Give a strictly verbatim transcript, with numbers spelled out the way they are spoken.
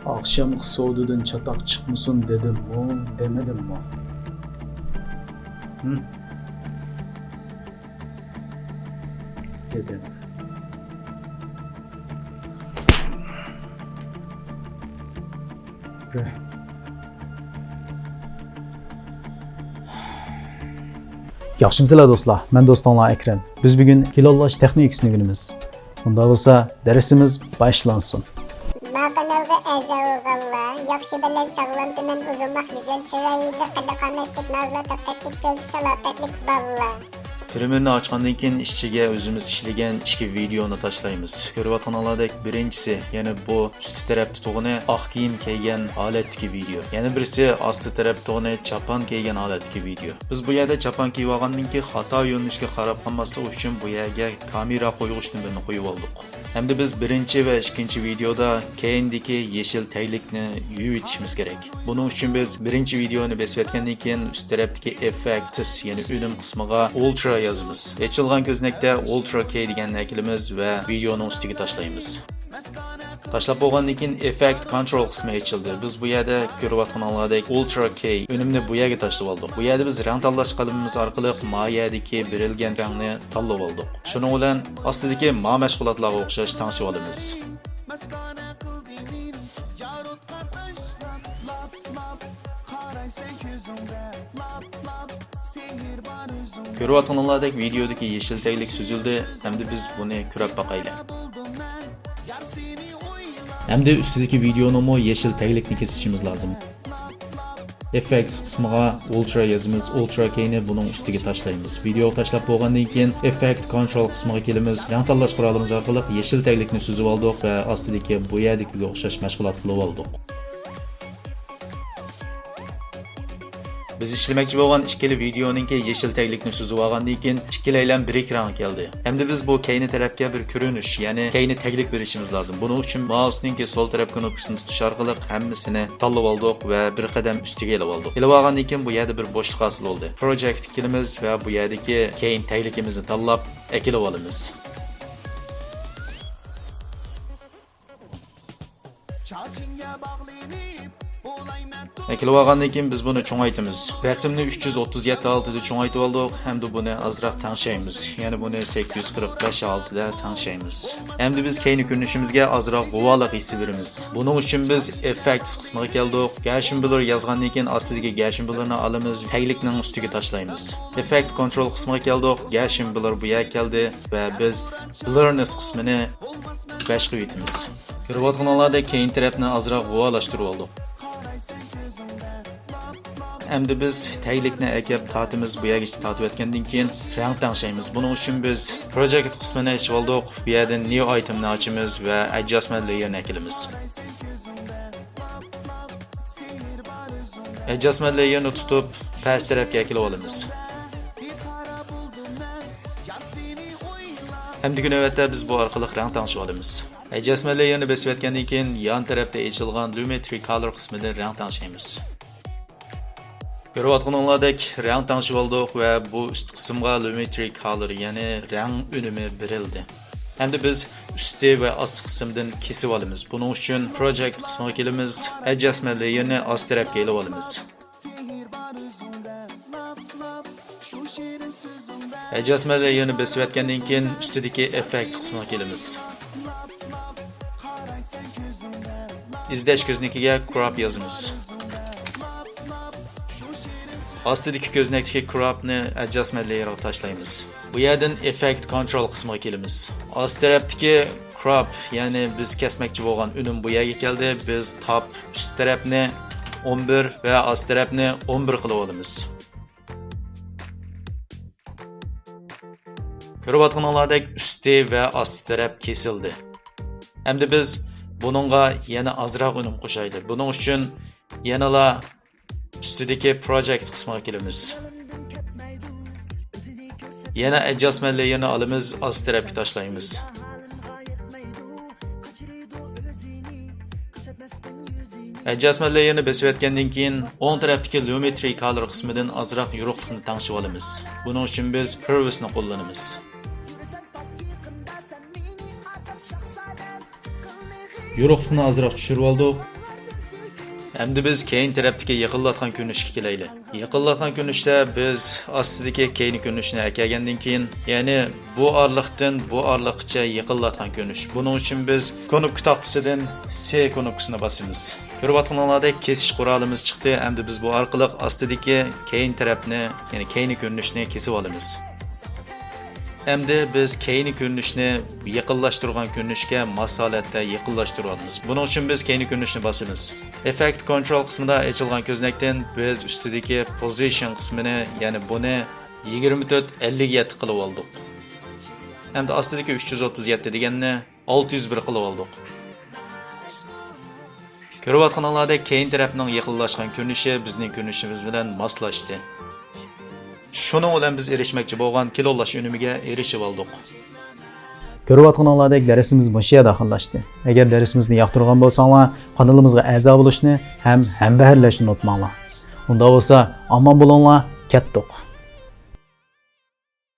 ئاخشامقى سودىدىن چاتاق چىقمىسۇن دېدىممۇ، دېمىدىممۇ؟ ھىم؟ دېدىم. ياخشىمۇسىلەر دوستلار؟ مەن دوستۇڭلار ئەكرەم. بىز بۈگۈن كىلونلاش تېخنىكىسىنى ئۆگىنىمىز. ئۇنداق بولسا، دەرسىمىز باشلانسۇن. ما قانالغا ئەزا بولغانلار، ياخشى بەدەن، ساغلام تەن، ئۇزۇنلۇق يۈزەن، چىرايلىق، قەددى-قامەتلىك، نازۇلار، تەپتەتلىك، سۆزى سالاپەتلىك بالىلار. تۈرمىنى ئاچقاندىن كېيىن ئىچىگە ئۆزىمىز ئىشلىگەن ئىككى ۋىدېئونى تاشلايمىز. كۆرۈۋاتقىنىڭلاردەك بىرىنچىسى، يەنى بۇ ئۈستى تەرەپتە تۇغىنى ئاق كىيىم كىيگەن ھالەتتىكى ۋىدېئو. يەنە بىرسى ئاستى تەرەپتە تۇغىنى چاپان كىيگەن ھالەتتىكى ۋىدېئو. بىز بۇ يەردە چاپان كىيىۋالغاندىن كېيىن خاتا يۆنىلىشكە قاراپ قالماسلىق ئۈچۈن بۇ يەرگە كامېرا قويغۇچتىن بىرنى قويۇۋالدۇق. ئەمدى بىز بىرىنچى ۋە ئىككىنچى ۋىدېئودا كەينىدىكى يېشىل تەگلىكنى يۇيۇۋېتىشىمىز كېرەك. بۇنىڭ ئۈچۈن بىز بىرىنچى ۋىدېئونى بېسىۋەتكەندىن كېيىن ئۈست تەرەپتىكى ئېففېكتس، يەنى ئۈنۈم قىسمىغا ئۇلترا يازىمىز. ئېچىلغان كۆزنەكتە ئۇلترا كەي دېگەننى ئەكىلىمىز ۋە ۋىدېئونىڭ ئۈستىگە تاشلايمىز. تاشلاپ بولغاندىن كېيىن ئېففېكت كونترول قىسمى ئېچىلدى. بىز بۇ يەردە كۆرۈۋاتقىنىڭلاردەك ئۇلترا كەي ئۈنۈمنى بۇ يەرگە تاشلىۋالدۇق. بۇ يەردە بىز رەڭ تاللاش قەلىمىمىز ئارقىلىق ما يەردىكى بېرىلگەن رەڭنى تاللىۋالدۇق. شۇنىڭ بىلەن ئاستىدىكى ما مەشغۇلاتلارغا ئوخشاش تەڭشىۋالىمىز. كۆرۈۋاتقىنىڭلاردەك ۋىدېئودىكى يېشىل تەگلىك سۈزۈلدى. ئەمدى بىز بۇنى كۆرۈپ باقايلى. ئەمدى ئۈستىدىكى ۋىدېئونىڭمۇ يېشىل تەگلىكنى كېسىشىمىز لازىم. ئېففېكتس قىسمىغا ئۇلترا يازىمىز، ئۇلترا كەينى بۇنىڭ ئۈستىگە تاشلايمىز. ۋىدېئوغا تاشلاپ بولغاندىن كېيىن، ئېففېكت كونترول قىسمىغا كېلىمىز. رەڭ تاللاش قورالىمىز ئارقىلىق يېشىل تەگلىكنى سۈزۈۋالدۇق ۋە ئاستىدىكى بۇ يەردىكىگە ئوخشاش مەشغۇلات قىلىۋالدۇق. بىز ئىشلىمەكچى بولغان ئىككىلا ۋىدېئونىڭكى يېشىل تەگلىكنى سۈزۈۋالغاندىن كېيىن، ئىككىلەيلەن بىر ئېكرانغا كەلدى. ئەمدى بىز بۇ كەينى تەرەپكە بىر كۆرۈنۈش، يەنى كەينى تەگلىك بېرىشىمىز لازىم. بۇنىڭ ئۈچۈن مائۇسنىڭكى سول تەرەپ كۇنۇپكىسىنى تۇتۇش ئارقىلىق ھەممىسىنى تاللىۋالدۇق ۋە بىر قەدەم ئۈستىگە ئېلىۋالدۇق. ئېلىۋالغاندىن كېيىن بۇ يەردە بىر بوشلۇق ھاسىل بولدى. پروجېكتكە كېلىمىز ۋە بۇ يەردىكى كەينى تەگلىكىمىزنى تاللاپ ئەكىلىۋالىمىز. ئەكىلىۋالغاندىن كېيىن بىز بۇنى چوڭايتىمىز. رەسىمنى ئۈچ يۈز ئوتتۇز يەتتە ھالىتىدە چوڭايتىۋالدۇق ھەمدە بۇنى ئازراق تەڭشەيمىز. يەنى بۇنى سەككىز يۈز قىرىق بەش ھالىتىدە تەڭشەيمىز. ئەمدى بىز كەينى كۆرۈنۈشىمىزگە ئازراق غۇۋالىق ھېسسە بېرىمىز. بۇنىڭ ئۈچۈن بىز ئېففېكتس قىسمىغا كەلدۇق. گەشىم بىلور يازغاندىن كېيىن ئاستىدىكى گەشىم بىلورنى ئالىمىز، تەگلىكنىڭ ئۈستىگە تاشلايمىز. ئېففېكت كونترول قىسمىغا كەلدۇق. گەشىم بىلور بۇ يەرگە كەلدى ۋە بىز بىلورنېس قىسمىنى بەش قىلىۋېتىمىز. كۆرۈۋاتقىنىڭلاردەك كەينى تەرەپنى ئازراق غۇۋالاشتۇرۇۋالدۇق. ئەمدى بىز تەگلىكنى ئەكەپ تارتىمىز، بۇ يەرگىچە تارتىۋەتكەندىن كېيىن رەڭ تەڭشەيمىز. بۇنىڭ ئۈچۈن بىز پروجېكت قىسمىنى ئېچىۋالدۇق. بۇ يەردىن نيۇ ئايتېمنى ئاچىمىز ۋە ئەدجاستمېنت لېيېرنى ئەكىلىمىز. ئەدجاستمېنت لېيېرنى تۇتۇپ پەس تەرەپكە ئەكىلىۋالىمىز. ئەمدىكى نۆۋەتتە بىز بۇ ئارقىلىق رەڭ تەڭشىۋالىمىز. ئەدجاستمېنت لېيېرنى بېسىۋەتكەندىن كېيىن يان تەرەپتە ئېچىلغان لۇمېترى كالور قىسمىدىن رەڭ تەڭشەيمىز. كۆرۈۋاتقىنىڭلاردەك رەڭ تەڭشىۋالدۇق ۋە بۇ ئۈست قىسىمغا لۇمېترى كالور، يەنى رەڭ ئۈنۈمى بېرىلدى. ئەمدى بىز ئۈستى ۋە ئاستى قىسىمدىن كېسىۋالىمىز. بۇنىڭ ئۈچۈن پروجېكت قىسمىغا كېلىمىز، ئەدجاستمېنت لېيېرنى ئاستى تەرەپكە ئېلىۋالىمىز. ئەدجاستمېنت لېيېرنى بېسىۋەتكەندىن كېيىن ئۈستىدىكى ئېففېكت قىسمىغا كېلىمىز. ئىزدەش كۆزنىكىگە كروپ يازىمىز. ئاستىدىكى كۆزنەكتىكى كروپنى ئەدجاستمېنت لېيېرغا تاشلايمىز. بۇ يەردىن ئېففېكت كونترول قىسمىغا كېلىمىز. ئاستى تەرەپتىكى كروپ، يەنى بىز كەسمەكچى بولغان ئۈنۈم بۇ يەرگە كەلدى. بىز تاپ ئۈست تەرەپنى ئون بىر ۋە ئاستى تەرەپنى ئون بىر قىلىۋالىمىز. كۆرۈۋاتقىنىڭلاردەك ئۈستى ۋە ئاستى تەرەپ كېسىلدى. ئەمدى بىز بۇنىڭغا يەنە ئازراق ئۈنۈم قوشايلى. بۇنىڭ ئۈچۈن يەنىلا ئۈستىدىكى پروجېكت قىسمىغا كېلىمىز. يەنە ئەدجاستمېنت لېيېرنى ئالىمىز، ئاستى تەرەپكە تاشلايمىز. ئەدجاستمېنت لېيېرنى بېسىۋەتكەندىن كېيىن، ئوڭ تەرەپتىكى لۇمېترى كالور قىسمىدىن ئازراق يورۇقلۇقنى تەڭشىۋالىمىز. بۇنىڭ ئۈچۈن بىز كىرۋىسنى قوللىنىمىز. يورۇقلۇقنى ئازراق چۈشۈرۈۋالدۇق. ئەمدى بىز كەينى تەرەپتىكى يېقىنلاتقان كۆرۈنۈشكە كېلەيلى. يېقىنلاتقان كۆرۈنۈشتە بىز ئاستىدىكى كەينى كۆرۈنۈشنى ئەكەلگەندىن كېيىن، يەنى بۇ ئارىلىقتىن بۇ ئارىلىققىچە يېقىنلاتقان كۆرۈنۈش. بۇنىڭ ئۈچۈن بىز كۇنۇپكا تاختىسىدىن سې كۇنۇپكىسىنى باسىمىز. كۆرۈۋاتقىنىڭلاردەك كېسىش قورالىمىز چىقتى. ئەمدى بىز بۇ ئارقىلىق ئاستىدىكى كەينى تەرەپنى، يەنى كەينى كۆرۈنۈشنى كېسىۋالىمىز. ئەمدى بىز كەينى كۆرۈنۈشنى يېقىنلاشتۇرغان كۆرۈنۈشكە ماس ھالەتتە يېقىنلاشتۇرۇۋالىمىز. بۇنىڭ ئۈچۈن بىز كەينى كۆرۈنۈشنى باسىمىز. Effect Control قىسمىدا ئېچىلغان كۆزنەكتىن بىز ئۈستىدىكى Position قىسمىنى، يەنى بۇنى يىگىرمە تۆت ئەللىك يەتتە قىلىۋالدۇق. ئەمدى ئاستىدىكى ئۈچ يۈز ئوتتۇز يەتتە دېگەننى ئالتە يۈز بىر قىلىۋالدۇق. كۆرۈۋاتقىنىڭلاردەك كەينى تەرەپنىڭ يېقىنلاشقان كۆرۈنۈشى بىزنىڭ كۆرۈنۈشىمىز بىلەن ماسلاشتى. شۇنىڭ بىلەن بىز ئېرىشمەكچى بولغان كلونلاش ئۈنۈمىگە ئېرىشىۋالدۇق. كۆرۈۋاتقىنىڭلاردەك دەرسىمىز مۇشۇ يەردە ئاخىرلاشتى. ئەگەر دەرسىمىزنى ياقتۇرغان بولساڭلار، قانىلىمىزغا ئەزا بولۇشنى ھەم ھەمبەھىرلەشنى ئۇنتۇماڭلار. ئۇنداق بولسا، ئامان بولۇڭلار، كەتتۇق.